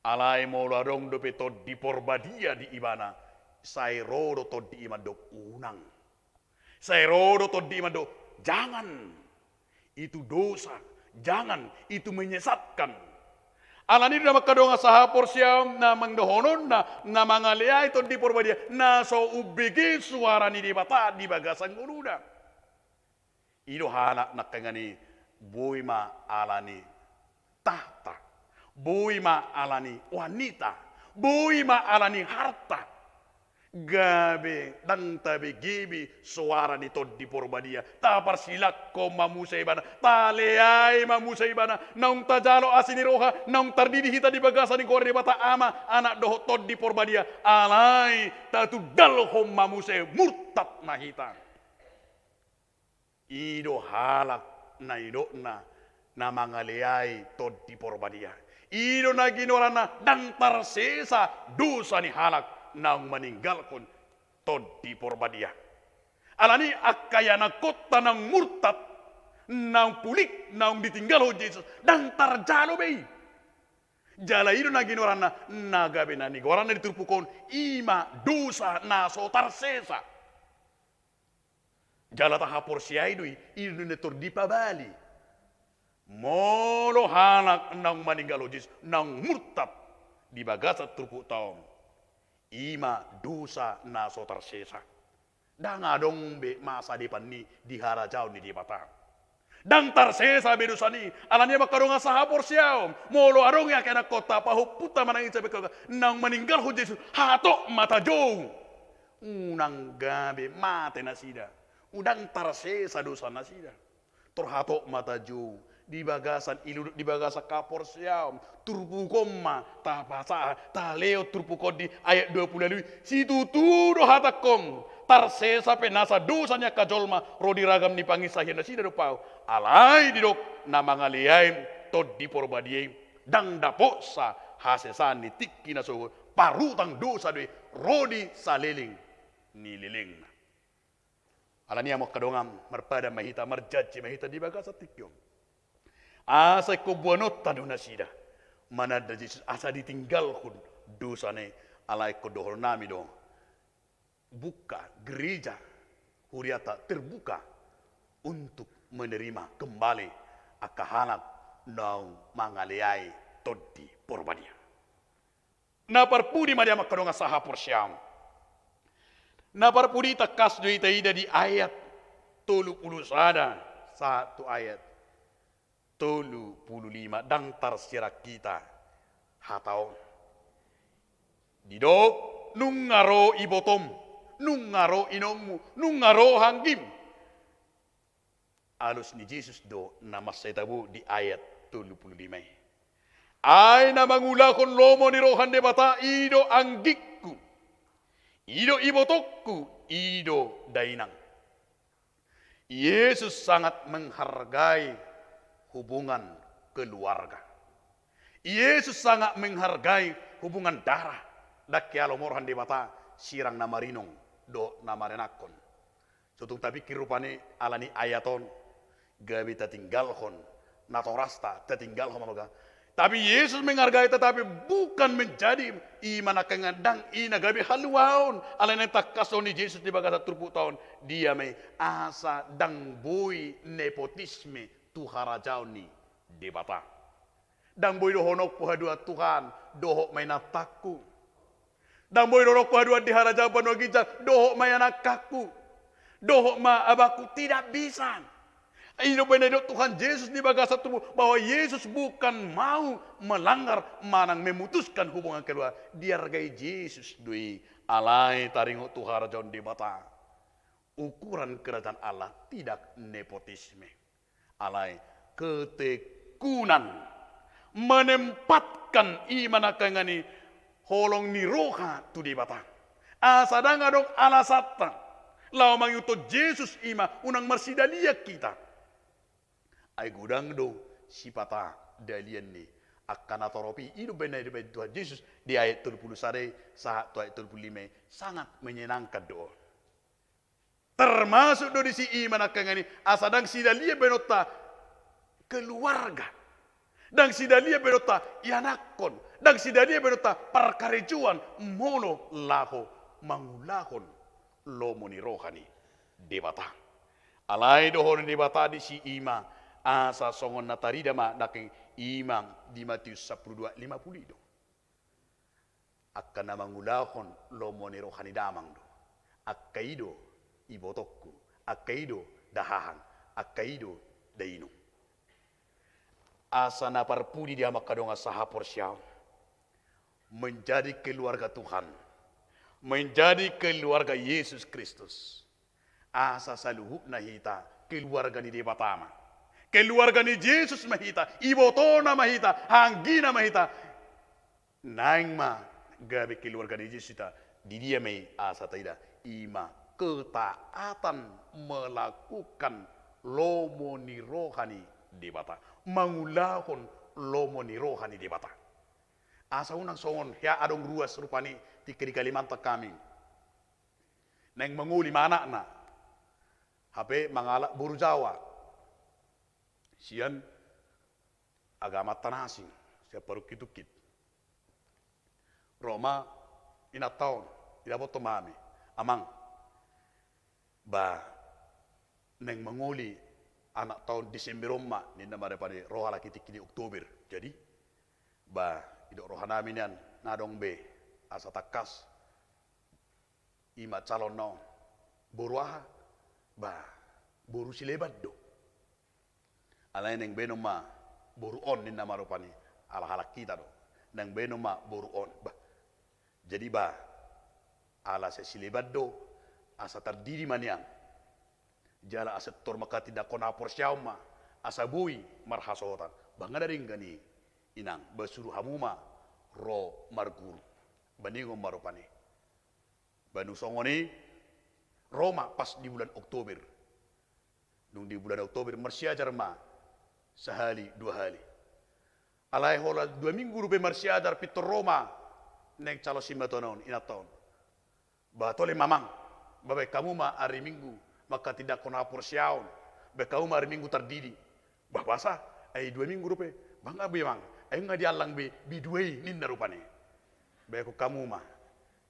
Alai molo adong dope Tondi Porbadia di ibana, Sai ro do tondi i mandok unang. Sai ro do tondi i mandok, jangan. Itu dosa, jangan, itu menyesatkan. Alani i do na mangkadongan sahaporseaon na mandohononna, na mangaleai Tondi Porbadia, na so umbege suara ni Debata di bagasan ngoluna. I do halak nangkaningan i boi ma alani tahta, boi ma alani wanita, boi ma alani harta. Gabe ndang tabege be soara ni Tondi Porbadia, taparsilanghon ma muse ibana, taleai ma muse ibana, naung tajalo asi ni roha, naung tardidi hita di bagasan ni goar ni Debata Ama, Anak dohot Tondi Porbadia, alai tatundalhon ma muse murtad ma hita. I do halak na nidokna na mangaleai Tondi Porbadia. I do na ginoaranna ndang tarsesa dosa ni halak naung maninggalhon Tondi Porbadia. Alani i angka ianakhonta naung murtad, naung pulik, naung ditinggalhon Jesus, ndang tarjalo be i. Jala i do na ginoaranna, na gabe na nigoaranna di turpuk on, i ma dosa na so tarsesa. Jala tahaporseai do i, i do na tor dipabali. Molo halak naung maninggalhon Jesus, naung murtad di bagasan turpukta on, i ma dosa na so tarsesa. Ndang adong be masa depan ni di harajaon ni Debata. Ndang tarsesa be dosa ni, alani i mangkadongan sahaporseaon, molo adong i angka ianakhonta, pahompunta manang ise pe angka, naung maninggalhon Jesus, hatop ma tajou. Unang gabe mate nasida. Ndang tarsesa dosa nasida. Tor hatop ma tajou di bagasan iluduk, di bagasan haporseaon. Turpuk on ma tapasahat, talehon turpuk on di ayat dua pulu ualu i. Situtu do hatangkon, tarsesa pe nasa dosa ni angka jolma ro di ragam ni panginsahian nasida do pau. Alai didok na mangaleai Tondi Porbadia i, ndang dapotsa hasesaan ni tingki na sogot, parutang dosa do i ro di saleleng ni lelengna. Alani i amang angka dongan, marpadan ma hita, marjanji ma hita di bagasan tingki on. Asa ingkon boanonta do nasida mananda Jesus, asa ditinggalhon dosana i, alai ingkon dohononnami do. Buka gereja, huriata terbuka untuk menerima kembali angka halak naung mangaleai Tondi Porbadia. Na parpudi ma di amang angka dongan sahaporseaon. Na parpudi tangkas do i taida di ayat tolu pulu sada sahat tu ayat tolu pulu lima, ndang tarsirang hita hata on. Didok, nunga ro ibotom, nunga ro inongmu, nunga ro anggim. Alus ni Jesus do na mansai tabo di ayat tolu pulu lima i. Ai na mangulahon lomo ni roha ni Debata, i do anggingku, i do ibotongku, i do dainang. Yesus sangat menghargai hubungan keluarga. Yesus sangat menghargai hubungan darah. Ndang hea lomo roha ni Debata sirang na marinong dohot na marenakkon. Sotung tapingkir rupani alani ayat on, gabe tatinggalhon natorasta, tatinggalhon marga. Tapi Yesus menghargai, tetapi bukan menjadi, i ma nangkaningan, ndang i na gabe haluaon. Alai na tangkas on ni Jesus di bagasan turpukta on, dia ma i, asa ndang boi nepotisme tu harajaon ni Debata. Ndang boi dohononku haduan Tuhan, dohot ma inantangku. Ndang boi dohononku haduan di harajaon banua ginjang, dohot ma ianakkangku, dohot ma abangku, tidak bisa. I do umbahen na didok Tuhan Jesus di bagasan turpuk, bahwa Yesus bukan mau melanggar manang memutuskan hubungan keluarga. Dihargai Jesus do i, alai taringot tu harajaon Debata. Ukuran kerajaan Allah tidak nepotisme. Alai ketekunan, menempatkan i ma nangkaningan i holong ni roha tu Debata. Asa ndang adong alasanta laho mangihuthon Jesus, i ma unang marsidalian hita. Ai godang do sipata dalian ni angka na torop i. I do umbahen na dibaen Tuhan Jesus di ayat tolu pulu sada i sahat tu ayat tolu pulu lima i, sangat menyenangkan do on. Termasuk do disi, i ma nangkaningan i, asa ndang sidalian baenonta keluarga, ndang sidalian baenonta ianakkon, ndang sidalian baenonta parkarejoan molo laho mangulahon lomo ni roha ni Debata. Alai dohonon ni Debata disi i ma, asa songon na tarida ma nangkin i ma di Matius sampulu dua lima pulu i do. Angka na mangulahon lomo ni roha ni Damang do. Angka i do ibotongku, angka i do dahahang, angka i do dainong. Asa na parpudi di hamu angka dongan sahaporseaon, menjadi keluarga Tuhan, menjadi keluarga Yesus Kristus. Asa saluhutna hita keluarga ni Debata ma. Keluarga ni Jesus ma hita, ibotona ma hita, anggina ma hita. Naeng ma gabe keluarga ni Jesus hita, di dia ma i asa taida, i ma ketaatan melakukan lomo ni roha ni Debata, mangulahon lomo ni roha ni Debata. Asa unang songon hea adong ruas rupani tingki di Kalimantan hami. Naeng mangoli ma anakna, hape mangalap boru Jawa sian agamanta na asing, sian parungkit-ungkit. Ro ma inanta on, didapothon ma hami, "Amang, ba naeng mangoli anakta on Desember on ma," ninna ma rupani, "ro halak i tingki di Oktober. Jadi, ba, didok rohanami nian, nga adong be asa tangkas i ma calonna on. Boru aha? Ba, boru Sileban do. Alai naeng baenon ma boru on," ninna ma rupani, ala halak hita do. "Naeng baenon ma boru on." Bah, jadi ba, ala sian Sileban do, asa tardidi ma nian. Jala asa tor mangkatindangkon haporseaon ma, asa boi marhasohotan. Ba nga na denggan i, Inang, ba suru hamu ma ro marguru. Ba ningon ma rupani. Ba dung songon i, ro ma pas di bulan Oktober. Dung di bulan Oktober, marsiajar ma sahali, dua hali. Alai holan dua minggu dope marsiajar, pintor ro ma naeng calo simatuana on, inanta on. "Ba tole ma, Amang, ba baen hamu ma ari Minggu mangkatindangkon haporseaon, baen hamu ma ari Minggu tardidi." "Bah, boasa? Ai dua minggu dope." "Bah, nga be, Amang, ai nga diallang be B dua i," ninna rupani. "Baenon hamu ma,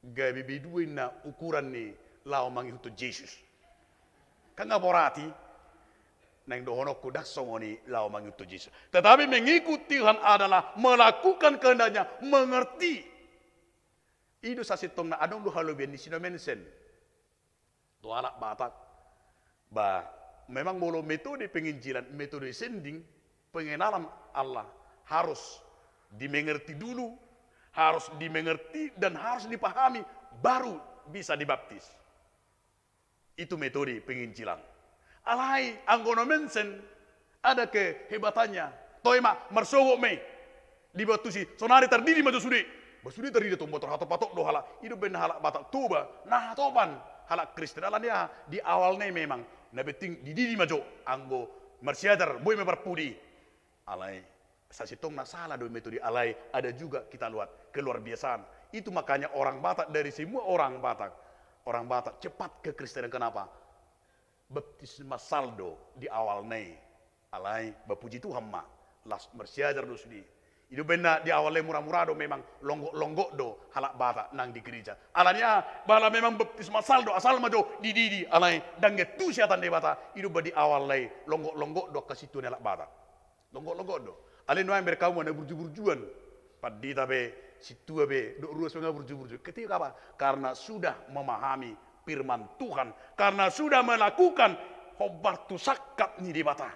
gabe B dua i ninna ukuran ni laho mangihuthon Jesus. Kan nga borat i." Naeng dohononku, ndang songon i laho mangihuthon Jesus. Tetapi mengikut Tuhan adalah melakukan kehendaknya, mengerti. I do sasintongna, adong do halobian ni si Nommensen tu halak Batak. Ba, memang molo metode penginjilan, metode sending, pengenalan Allah harus dimengerti dulu, harus dimengerti dan harus dipahami, baru bisa dibaptis. Itu metode penginjilan. Alai anggo Nommensen, ada kehebatannya. Toe ma, marsogot ma i. Dibuat tusi, sonari tardidi ma jo sude. Ba sude tardidi, tong ba tor hatop-hatop do halak. I do umbahen halak Batak Toba na hatopan halak Kristen. Alani aha? Di awalna i memang na penting dididi ma jo. Anggo marsiajar, boi ma parpudi. Alai sasintongna salah do metode, alai ada juga kita lihat keluarbiasaan. Itu makanya orang Batak, dari semua orang Batak, orang Batak cepat kekristenan. Kenapa? Baptis masal do di awalna i. Alai ba puji Tuhan ma, las marsiajar do sude. I do umbahen na di awalna i mura-mura do, memang longgot-longgot do halak Batak nang di gereja. Alani aha? Ba ala memang baptis masal do, asal ma jo dididi, alai ndang get tu siatan Debata. I do ba di awalna i longgot-longgot do angka sintua ni halak Batak. Longgot-longgot do. Alai nuaeng bereng hamu ma na burju-burjuan. Pandita pe, sintua pe, dohot ruas pe nga burju-burju. Ketika apa? Karena sudah memahami firman Tuhan. Karena sudah melakukan hombar tu sangkap ni Debata.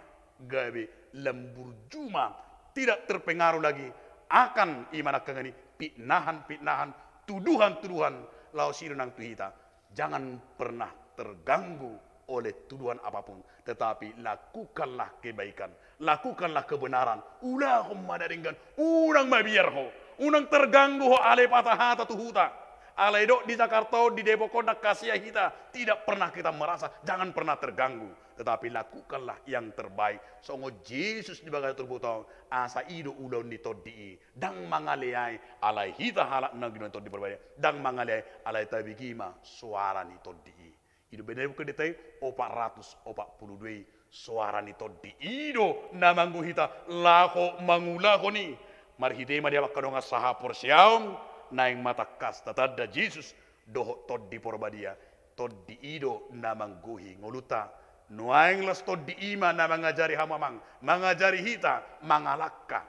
Gabe lam burju ma, tidak terpengaruh lagi akan i ma nangkaningan i, pitnahan-pitnahan, tuduhan-tuduhan, laos i do nang tu hita. Jangan pernah terganggu oleh tuduhan apapun, tetapi lakukanlah kebaikan, lakukanlah kebenaran, ulahon ma na denggan, unang mabiar ho, unang terganggu ho alai patah hata tu huta. Alai didok di Jakarta on, di Depok on, ndang hasea hita, tidak pernah kita merasa, jangan pernah terganggu, tetapi lakukanlah yang terbaik. Songon Jesus di bagasan turpukta on, asa i do ulaon ni Tondi i. Ndang mangaleai, alai hita halak na ginoan Tondi Porbadia, ndang mangaleai, alai tabege ma soara ni Tondi i. I do umbahen na didok di Ende opat ratus opat pulu dua i, soara ni Tondi i do na manggohi hita laho mangulahon i. Marhite i ma di hamu angka dongan sahaporseaon, naeng ma tangkas tatanda Jesus dohot Tondi Porbadia, Tondi i do na manggohi ngolunta. Nuaeng las Tondi i ma na mangajari hamu amang, mangajari hita mangalangka.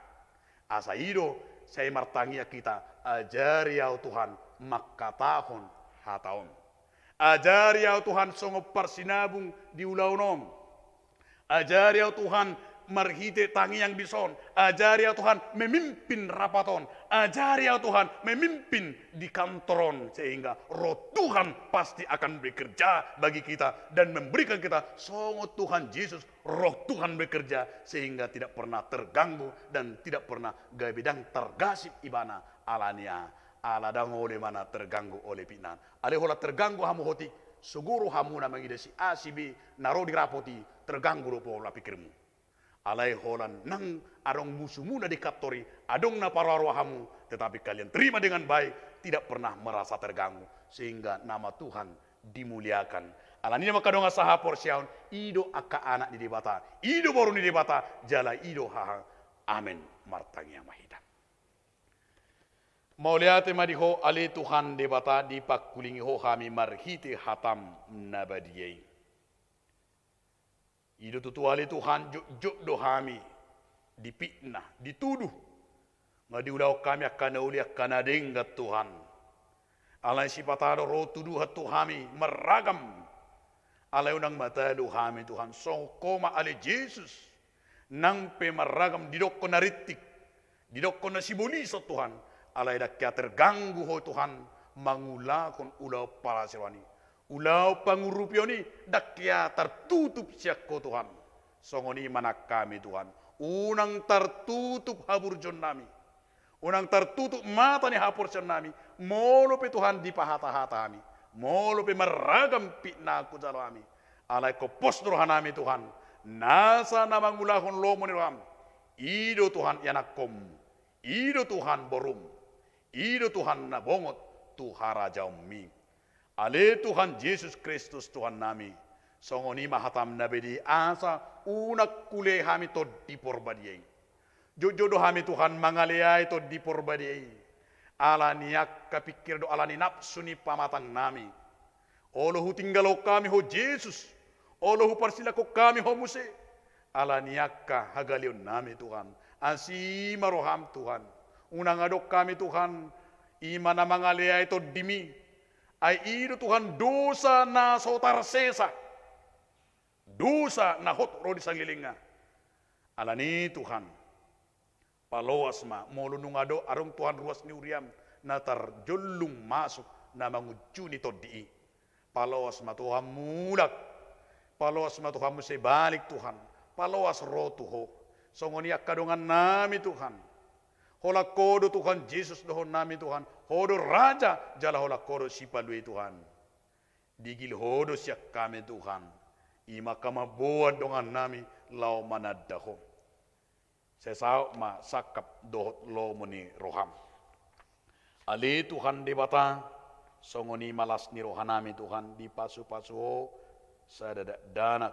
Asa i do sai martangiang hita, ajari ahu Tuhan mangkatahon hata on. Ajari ahu Tuhan songon parsinabung di ulaon on. Ajari ahu Tuhan marhite tangiang dison. Ajari ahu Tuhan memimpin rapat on. Ajari ahu Tuhan memimpin di kantor on, sehingga Roh Tuhan pasti akan bekerja bagi kita dan memberikan kita songon Tuhan Yesus, Roh Tuhan bekerja sehingga tidak pernah terganggu dan tidak pernah gabe ndang targasip ibana. Alani aha? Ala ndang olo ibana terganggu oleh fitnah. Alai holan terganggu hamu otik, sogo rohamuna mangida si A si B na ro di rapot i, terganggu do pola pikirmu. Alai holan nang adong musumuna di kantor i, adong na paroa-roa hamu, tetapi kalian terima dengan baik, tidak pernah merasa terganggu, sehingga nama Tuhan dimuliakan. Alani i ma angka dongan sahaporseaon, i do angka anak ni Debata, i do boru ni Debata, jala i do haha. Amen. Martangiang ma hita. Mauliate ma di Ho ale Tuhan Debata, dipangkulingi Ho hami marhite hataM na badia i. I do tutu ale Tuhan, jotjot do hami dipitnah, dituduh. Nga diulahon hami angka na uli, angka na denggan Tuhan. Alai sipata do ro tuduhan tu hami marragam. Alai unang ma talu hami Tuhan, songon Ho ma ale Jesus. Nang pe marragam didok Ho na rintik, didok Ho na sibolison Tuhan. Alai ndang hea terganggu Ho Tuhan mangulahon ulaon parasi roha i. Ulaon pangurupion i ndang hea tartutup sian Ho Tuhan. Songon i ma nang hami Tuhan. Unang tartutup haburjuonnami. Unang tartutup mata ni haporseaonnami. Molo pe Tuhan dipahata-hata hami. Molo pe marragam pitnah hujalo hami. Alai hompos do rohanami Tuhan. Nasa na mangulahon lomo ni rohaM. I do Tuhan ianakhonMu. I do Tuhan boruM. I do Tuhan na bongot tu harajaonMi. Ale Tuhan Jesus Kristus Tuhannami, songon i ma hataM na badia i, asa unang huleai hami Tondi Porbadia i. Jotjot do hami Tuhan mangaleai Tondi Porbadia i. Ala ni angka pingkir dohot ala ni napsu ni pamatangnami. Olo hutinggalhon hami Ho Jesus, olo huparsilangkon hami Ho muse. Ala ni angka hagaleonnami Tuhan, asi ma rohaM Tuhan. Unang adong hami Tuhan, i ma na mangaleai TondiMi. Ai i do Tuhan dosa na so tarsesa. Dosa na hot ro di sanggelengna. Ala ni i Tuhan, paloas ma, molo nunga adong, adong Tuhan ruas ni huriaM na tarjollung masuk, na mangunjuni Tondi i. Paloas ma Tuhan mulak. Paloas ma Tuhan muse balik Tuhan. Paloas ro tu Ho. Songon i angka dongannami Tuhan. Holan Ho do Tuhan Jesus dohononnami Tuhan. Ho do Raja, jala holan Ho do Sipalua i Tuhan. Digil Ho do sian hami Tuhan. I ma angka mamboan dongannami laho mananda Ho. Sai saut ma sangkap dohot lomo ni rohaM. Ale Tuhan Debata, songon i ma las ni rohanami Tuhan, dipasupasu Ho sada dakdanak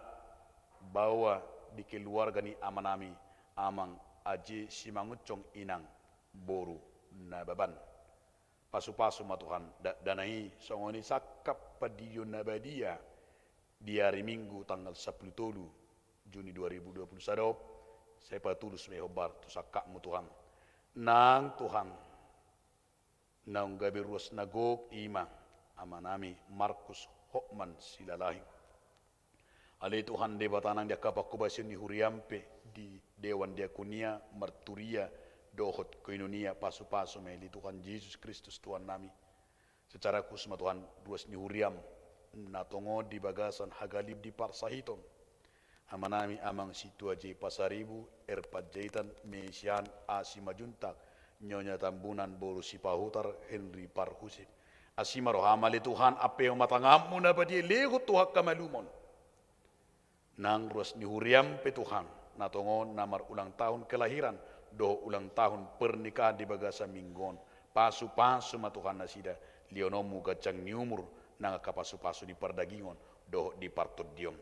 baoa di keluarga ni amanami, Amang Aji Simangunsong, Inang boru Nababan. Pasupasu ma Tuhan dakdanak i, songon i sangkap pandidion na badia di ari Minggu tanggal sampulu tolu Juni dua ribu dua puluh sada on, sai patulus ma i hombar tu sangkapMu Tuhan. Nang Tuhan, naung gabe ruas na gok i ma amanami Markus Hotman Silalahi. Ale Tuhan Debata nang di angka panghobasion ni huriaM pe di Dewan Diakonia, Marturia dohot Koinonia, pasupasu ma i ale Tuhan Jesus Kristus Tuhannami. Secara khusus ma Tuhan ruas ni huriaM na tongon di bagasan hagaleon di parsahiton. Amanami Amang Situa J Pasaribu, R Panjaitan, Mesian A Simanjuntak, Nyonya Tambunan boru Sipahutar, Henry Parhusip. Asi ma rohaM ale Tuhan, ampeon ma tanganMu na badia lehon tu hangkamalumon. Nang ruas ni huriaM pe Tuhan, na tongon na marulang tahun kelahiran, dohot ulang tahun pernikahan di bagasan Minggu on. Pasupasu ma Tuhan nasida, lehononMu ganjang ni umur, nang angka pasupasu di pardagingon, dohot di partondion.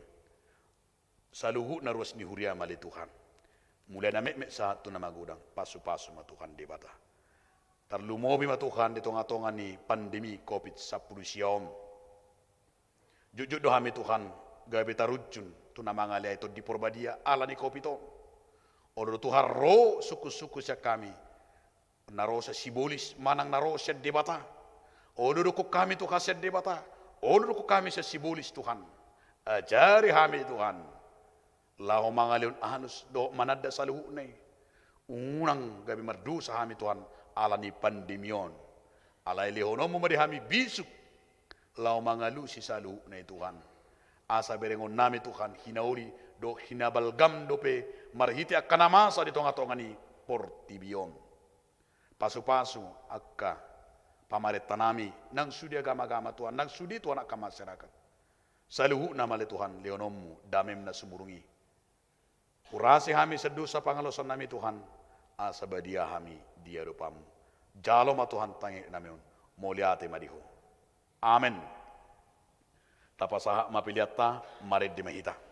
Saluhutna ruas ni huriaM ale Tuhan. Mulai na metmet sahat tu na magodang, pasupasu ma Tuhan Debata. Tarlumobi ma Tuhan di tonga-tonga ni pandemi covid sampulu sia on. Jotjot do hami Tuhan, gabe tarunjun tu na mangalehon Tondi Porbadia ala ni covid on. Olo do Tuhan ro sungkun-sungkun sian hami, na ro sian sibolis manang na ro sian Debata. Olo do dokkon hami Tuhan sian Debata, olo do dokkon hami sian sibolis Tuhan. Ajari hami Tuhan laho mangalehon anus dohot mananda saluhutna i. Unang gabe mardosa hami Tuhan ala ni pandemi on. Alai lehononmu ma di hami bisuk laho mangalusi saluhutna i Tuhan. Asa berengonnami Tuhan hinaoli dohot hinabalgam dope marhite angka na masa di tonga-tonga ni portibi on. Pasu-pasu angka pamarentanami nang sude agama-agama Tuhan, nang sude Tuhan angka masyarakat. Saluhutna ma ale Tuhan lehononmu damem na sumurung i. Urasi hami sian dosa pangalaosannami Tuhan, asa badia hami di adopanmu. Jalo ma Tuhan tangihonnami on, mauliate ma di Ho. Amen. Tapasahat ma peleanta, marende ma hita.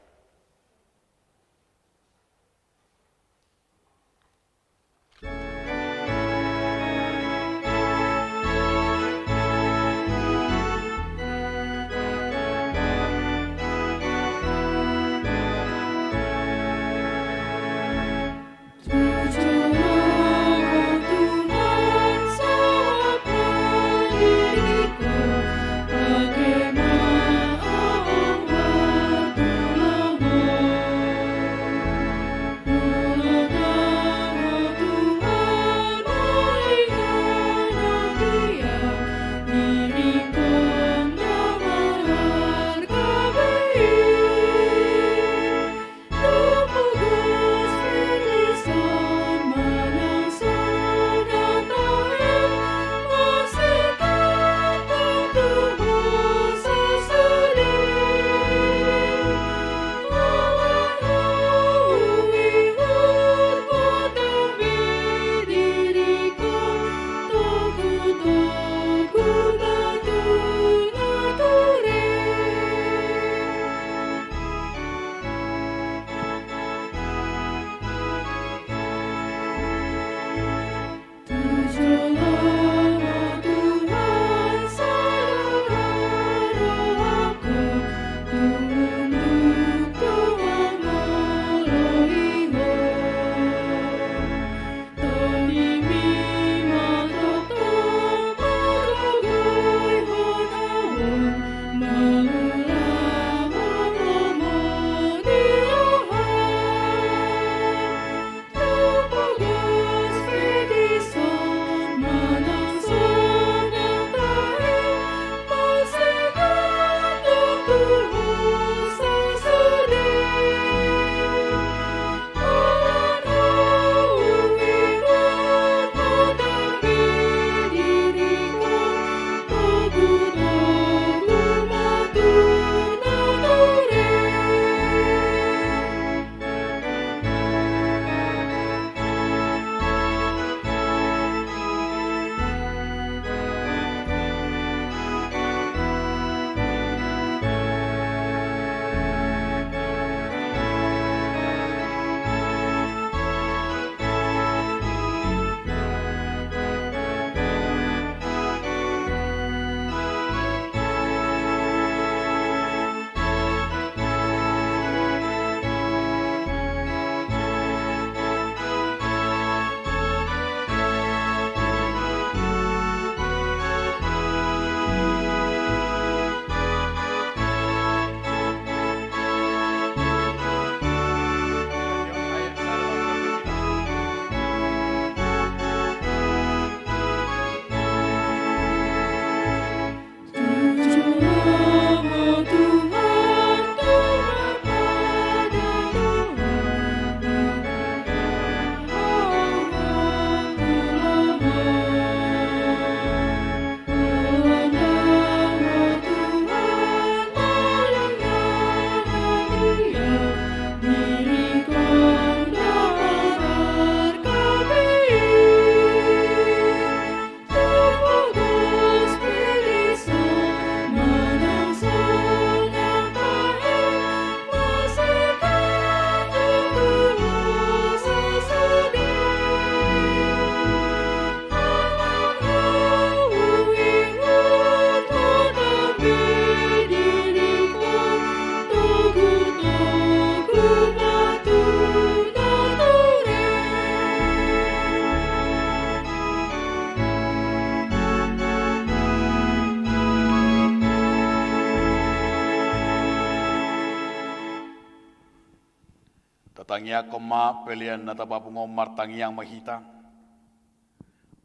Tangiangkon ma pelean na tapapungu on, martangiang ma hita.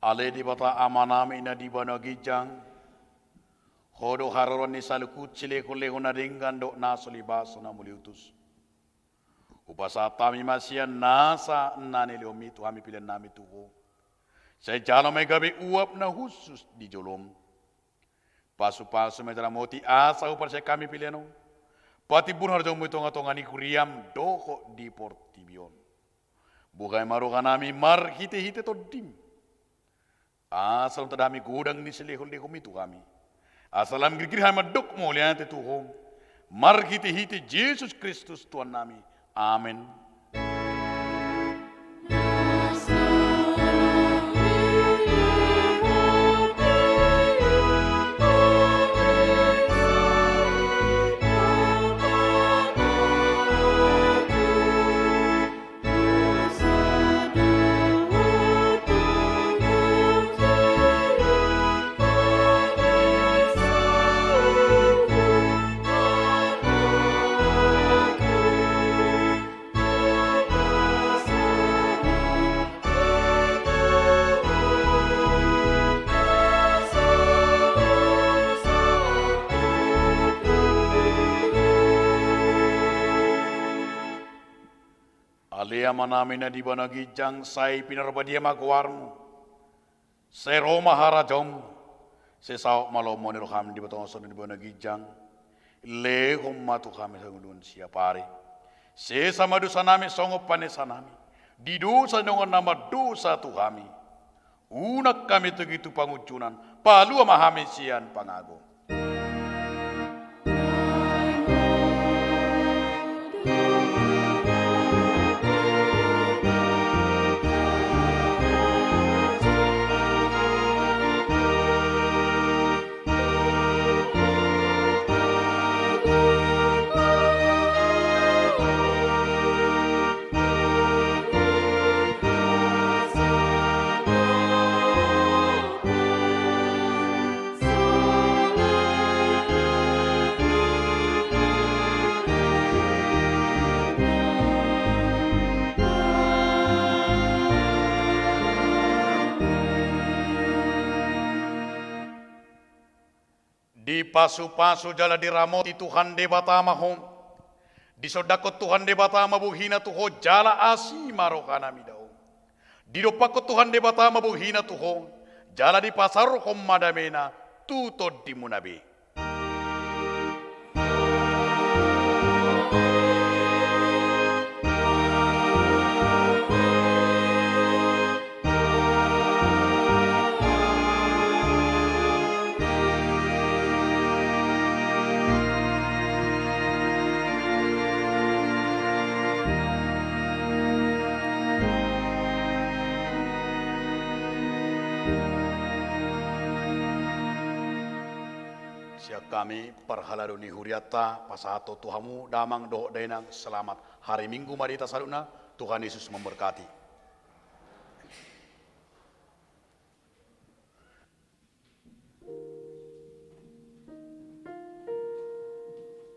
Ale Debata Amanami na di banua ginjang, Ho do haroroan ni saluhut silehonlehon na denggan dohot na so libaso na muliutus. Hupasahat hami ma sian nasa na nilehonMi tu hami peleannami tu Ho. Sai jalo ma i gabe uap na hushus di joloM. Pasupasu ma i, ramoti asa huparsian hami pelean on, patimbulhon harajaonMu di tongatonga ni huriaM dohot di portibi on. Buhai ma rohanami marhitehite TondiM, asa lam tanda hami godang ni silehonlehonMi tu hami, asa lam girgir hami mandok mauliate tu Ho, marhitehite Jesus Kristus Tuhannami. Amen. Ale Amanami na di banua ginjang, sai pinarbadia ma goarMu. Sai ro ma harajaonMu. Sai saut ma lomo ni rohaM di banua tonga on songon na di banua ginjang. Lehon ma tu hami hangoluan siapari. Sesa ma dosanami songon panesanami di dosa ni dongan na mardosa tu hami. Unang hami togihon tu pangunjunan, palua ma hami sian pangago. Dipasupasu jala diramoti Tuhan Debata ma ho. Disondangkon Tuhan Debata ma bohiNa tu ho jala asi ma rohaNa mida ho. Didompakkon Tuhan Debata ma bohiNa tu ho, jala dipasaorhon ma dameNa tu tondimuna be. Sian hami parhalado ni hurianta, pasahathon tu hamu damang dohot dainang, selamat hari Minggu ma di hita saluhutna. Tuhan Yesus memberkati.